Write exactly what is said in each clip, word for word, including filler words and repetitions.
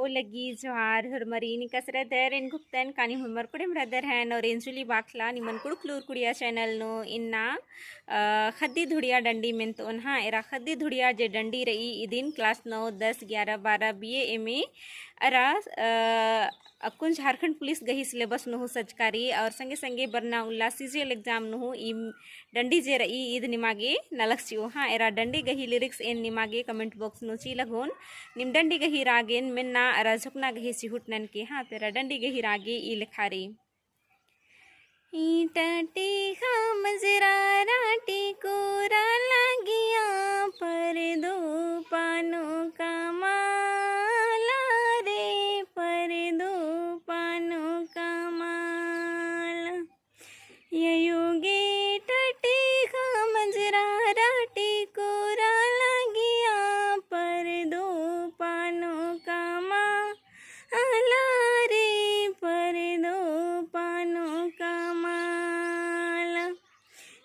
लग्गी जोहार होरमरिन, एकासे रअदर? एन घुक्तन, का नीम होरमर कुड़ेम रअदर हन और एन जुली बाखला निमन कुँड़ुख़ लूर कुड़िया channel नू इन्ना, अ, ख़द्दी धुड़िया डंडी मेन्तोन। हाँ, एरा ख़द्दी धुड़िया जे डंडी रई इदिन class नौ, दस, ग्यारह, बारह, BA, MA अरा, अ, अक्कुन झारखंड पुलिस गही syllabus नू हूँ सज्जका रई और संगे संगे बरना उल्ला CGL exam नू हूँ ई डंडी जे रई ईद निमागे नलख चिओ। हाँ, एरा डंडी गही lyrics एन निमागे comment box नू चिआ लगोन। नीम डंडी गही रागेन मेन्ना अरा झोकना गही चिहुट ननके। हाँ, तो एरा डंडी गही रागे ई लेखा रई। ईं टटी ख़ा मजरारा टिकोरा लगिया, परदो पानो का माला रे, परदो पानो का माला। अयो गे टटी ख़ा मजरारा टिकोरा लगिया, परदो पानो का माला रे, परदो पानो का माला।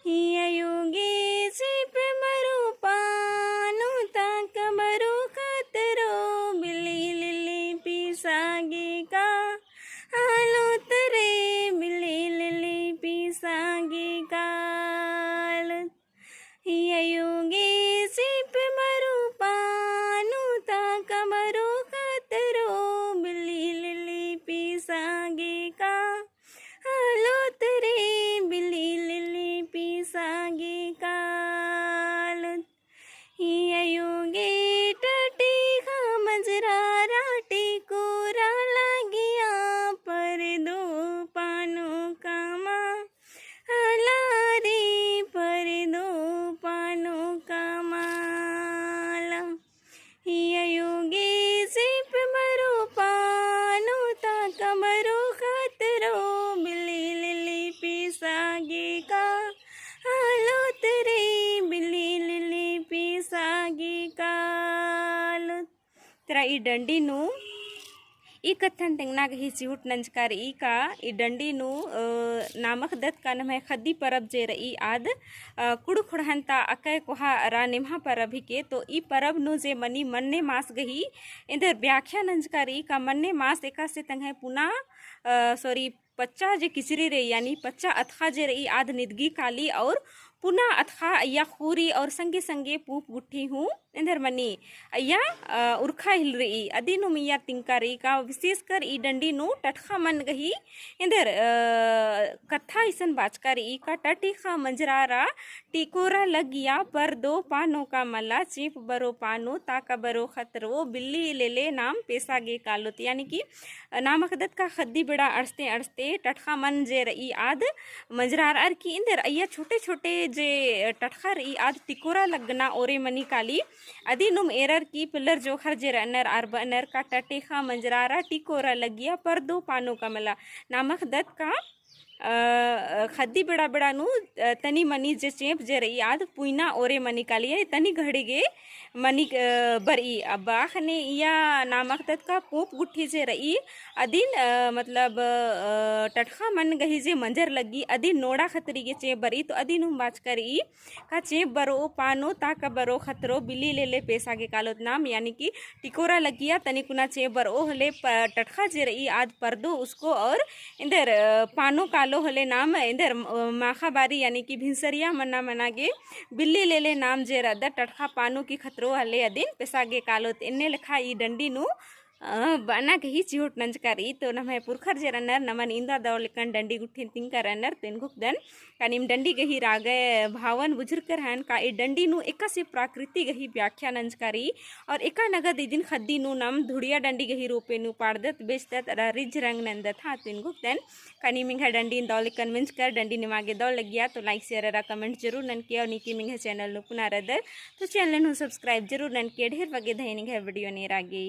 अयो गे चेंप बरो पानो, ताका बरो ख़तरो, बिल्ली लिल्ली पिसा गे कालोत रे, बिल्ली लिल्ली पिसा गे कालोत। अयो गे चेंप बरो पानो, ताका बरो ख़तरो, बिल्ली लिल्ली पिसा गे कालोत रे, बिल्ली लिल्ली पिसा गे कालोत। अयो गे टटी ख़ा मजरारा टिकोरा लगिया, परदो पानो का माला रे, परदो पानो का माला। अयो गे चेंप बरो पानो, ताका बरो ख़तरो, बिल्ली लिल्ली पिसा गे कालोत रे, बिल्ली लिल्ली पिसा गे कालोत। तरा ई डंडी नू ई कत्थन तेंगना गही चिहुट नंजका रई का ई डंडी नू, अ, नामक दत का नम्है ख़द्दी परब जे रई आद, अ, कुँड़ुख़ ख़ोंड़हन ता अकय कोहा अरा नेम्हा परब हिके। तो ई परब नू जे मनी मन्ने मास गही एन्देर व्याख्या नंजका रई का मन्ने मास एकासे तंग्है पुना, अ, sorry, पच्चा जे किचरी रई, यानी पच्चा अतख़ा जे रई, आद निदगी काली और पुना अतख़ा अइय्या ख़ूरी और संगे संगे पूँप गुट्ठी हूँ एन्देर मनी अइय्या, अ, उरखा हिलरई, अदिनुम अइय्या तिंका रई का विशेषकर ई डंडी नू टटख़ा मन गही एन्देर, अ, कत्था इसन बाचका रई का टटी ख़ा मंजरारा टिकोरा लगिया, परदो पानो का मला, चेंप बरो पानो, ताका बरो ख़तरो, बिल्ली लेले नाम पेसा गे कालोत। यानी कि नामक दत का ख़द्दी बेड़ा अंड़सते अंड़सते टटख़ा मन जे रई आद मंजरारअर की एन्देर अइय्या छोटे छोटे जे टटख़ा रई आद टिकोरा लग्गना ओरे मनी काली। अदिनुम एरर की पिल्लर जोंख़र जे रअनर आर बअनर का टटी ख़ा मंजरारा टिकोरा लगिया, परदो पानो का मला। नामक दत का अ, ख़द्दी बेड़ा बेड़ा नू, अ, तनी मनी जे चेंप जे रई आद पुइना ओरे मनी काली, यानी तनी घड़ी गे मनी, अ, बरई। अब्बा ख़ने इय्या नामक दत का पूँप गुट्ठी जे रई अदिन, अ, मतलब, अ, टटख़ा मन गही जे मंजर लग्गी अदिन नोड़ा ख़तरी गे चेंप बरई। तो अदिनुम बाचका रई का चेंप बरओ पानो, ताका बरओ ख़तरो, बिल्ली लेले पेसा गे कालोत नाम, यानी कि टिकोरा लगिया तनी कुना चेंप बरओ होले प-, टटख़ा जे रई आद परदो उसको और एन्देर, अ, पानो कालो होले नाम एन्देर, अ, माख़ा बारी यानी कि भिनसरिया मना मना गे बिल्ली लेले नाम जे रअदर टटख़ा पानो की ख़तरो होले अदिन पेसा गे कालोत। एन्ने लेखा ई डंडी नू अ, बअना गही चिहुट नंजका रई। तो नम्है पुरखर जे रअनर नमन इन्दा दव लेकन डंडी गुट्ठिन तिंका रअनर। तो एन घुक्दन का नीम डंडी गही रागय भावन बुझुरकर हन का ई डंडी नू एकासे प्राकृति गही व्याख्या नंजका रई और एका नगद इदिन ख़द्दी नू नम धुड़िया डंडी गही रूपे नू पाड़दत, बेचदत अरा रिझ रंग नन्दत। हाँ, तो एन घुक्दन का नीम एंग्है डंडीन दव लेकन मेंजकर डंडी निमागे दव लग्गिया तो like, share अरा comment जरूर ननके और नीकिम एंग्है channel नू पुना रअदर तो channel नू subscribe जरूर ननके। ढेर बग्गे धइन एंग्है video नेरा गे।